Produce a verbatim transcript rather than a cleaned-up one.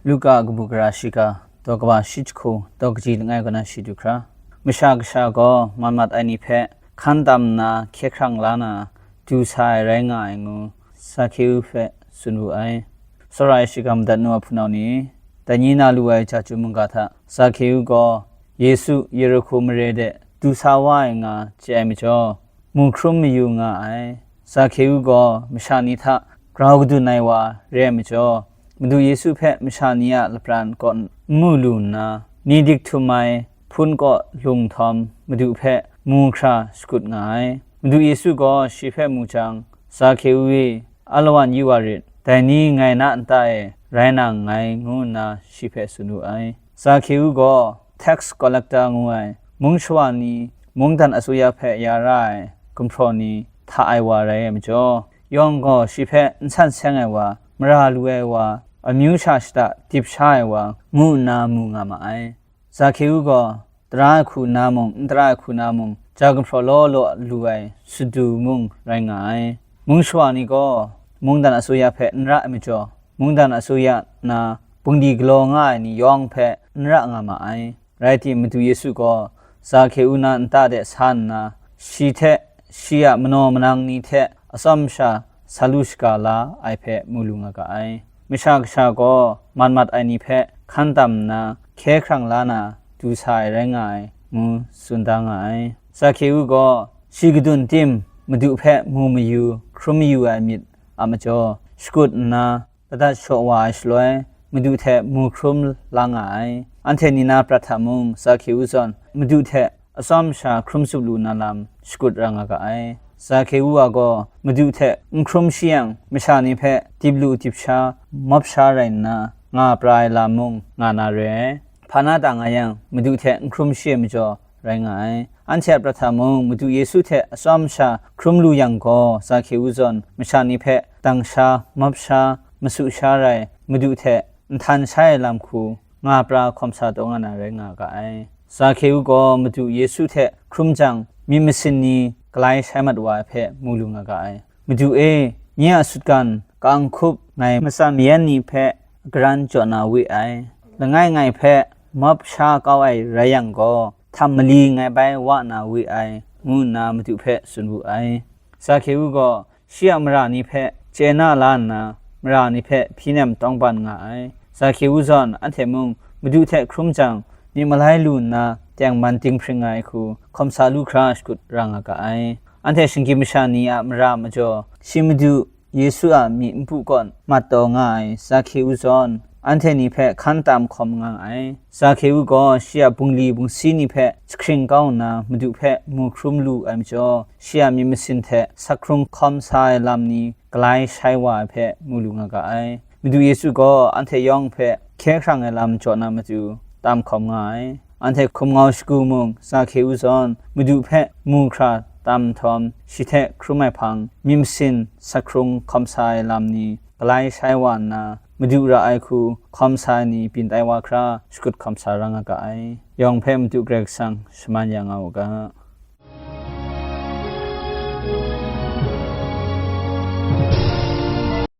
Luka kabu gara shiga, daw kaba shi jahku, daw kaji langai kaw na shi du hkra. Masha Kasha gaw mat mat ai ni hpe hkan tam nna hkye hkrang la na du sa ai rai nga ai ngu, Zakheu hpe tsun wu ai. Tsawra ai shiga madat nu a hpunau ni, dai ni na lu ai Jahtum mungga hta Zakheu gaw Yesu Yerihko mare de du sa wa ai nga chye ai majaw, mu hkrum mayu nga ai. Zakheu gaw masha ni hta grau kadun ai wa re ai majaw, Madu Yesu hpe masha ni a lapran kaw n mu lu nna, ni dik htum ai hpun kaw lung nhtawm Madu hpe mu hkra shakut nga ai. Madu Yesu gaw shi hpe mu jang, "Zakheu e, alawan yu wa rit, dai ni ngai na nta e rai na nngai," ngu nna shi hpe tsun wu ai. Zakheu gaw tax collector ngu ai, mung shawa ni, mungdan asuya hpe ya ra ai gumhpraw ni hta ai wa rai ai majaw, yawng gaw shi hpe n san seng ai wa, mara lu ai wa, amyu sha shada dip sha ai wa, ngu nna mu nga ma ai. Zakheu gaw tara ai hku na mung, n tara ai hku na mung, ja gumhpraw law law lu ai sadu mung rai nga ai. Mung shawa ni gaw mungdan asuya hpe n ra ai majaw, mungdan asuya na bungli galaw nga ai ni yawng hpe n ra nga ma ai. Rai timung, Madu Yesu gaw Zakheu na nta de sa nna, shi hte shi a manaw manang ni hte atsawm sha sa lu shaga la ai hpe mu lu nga ga ai. Masha Kasha gaw mat mat ai ni hpe hkan tam nna, hkye hkrang la na du sa ai rai nga ai, ngu tsun da nga ai. Zakheu gaw shi kadun tim Madu hpe mu mayu, hkrum mayu ai myit a majaw, shakut nna, ladat shaw wa ai shaloi, Madu hte mu hkrum la nga ai. Anhte ni na prat hta mung, Zakheu zawn Madu hte atsawm sha hkrum tsup lu na lam shakut ra nga ga ai. Zakheu a gaw Madu hte n hkrum shi yang, masha ni hpe dip lu dip sha, mawp sha rai nna, nga pra ai lam mung nga na re ai. Hpa na ta nga yang, Madu hte n hkrum shi ai majaw rai nga ai. Anhte a prat hta mung, Madu Yesu hte atsawm sha hkrum lu yang gaw, Zakheu zawn masha ni hpe dang sha, mawp sha, masu sha rai, Madu hte nhtan sha ai lam hku nga pra hkawm sa taw nga na rai nga ga ai. Zakheu gaw Madu Yesu hte hkrum jang, myit masin ni galai shai mat wa ai hpe mu lu nga ga ai. "Madu e, nye a sutgan ka-ang hkup ngai matsan mayan ni hpe garan jaw na we ai. Langai ngai hpe mawp sha kau ai rai yang gaw, htam mali ngai bai wa na we ai," ngu nna Madu hpe tsun wu ai. Zakheu gaw shi a mara ni hpe chye na la nna, mara ni hpe hpyi nem tawngban nga ai. Zakheu zawn anhte mung Madu hte hkrum jang, myit malai lu nna tengman dinghpring ai hku hkawm sa lu hkra shakut ra nga ga ai. Anhte shinggyim masha ni a mara majaw, shi Madu Yesu a myi npu kaw mat taw nga ai Zakheu zawn, anhte ni hpe hkan tam hkawm nga ai. Zakheu gaw shi a bungli bungsi ni hpe jahkring kau nna, Madu hpe mu hkrum lu ai majaw, shi a myit masin hte sak hkrung hkawm sa ai lam ni galai shai wa ai hpe mu lu nga ga ai. Madu Yesu gaw anhte yawng hpe hkye hkrang ai lam jaw na matu tam hkawm nga ai. Anhte hkum ngau shagu mung, Zakheu zawn Madu hpe mu hkra tam nhtawm, shi hte hkrum ai hpang, myit masin sak hkrung hkawm sa ai lam ni galai shai wa nna, Madu ra ai hku hkawm sa ai ni byin tai wa hkra, shakut hkawm sa ra nga ga ai. Yawng hpe Madu Karai Kasang shaman ya nga u ga.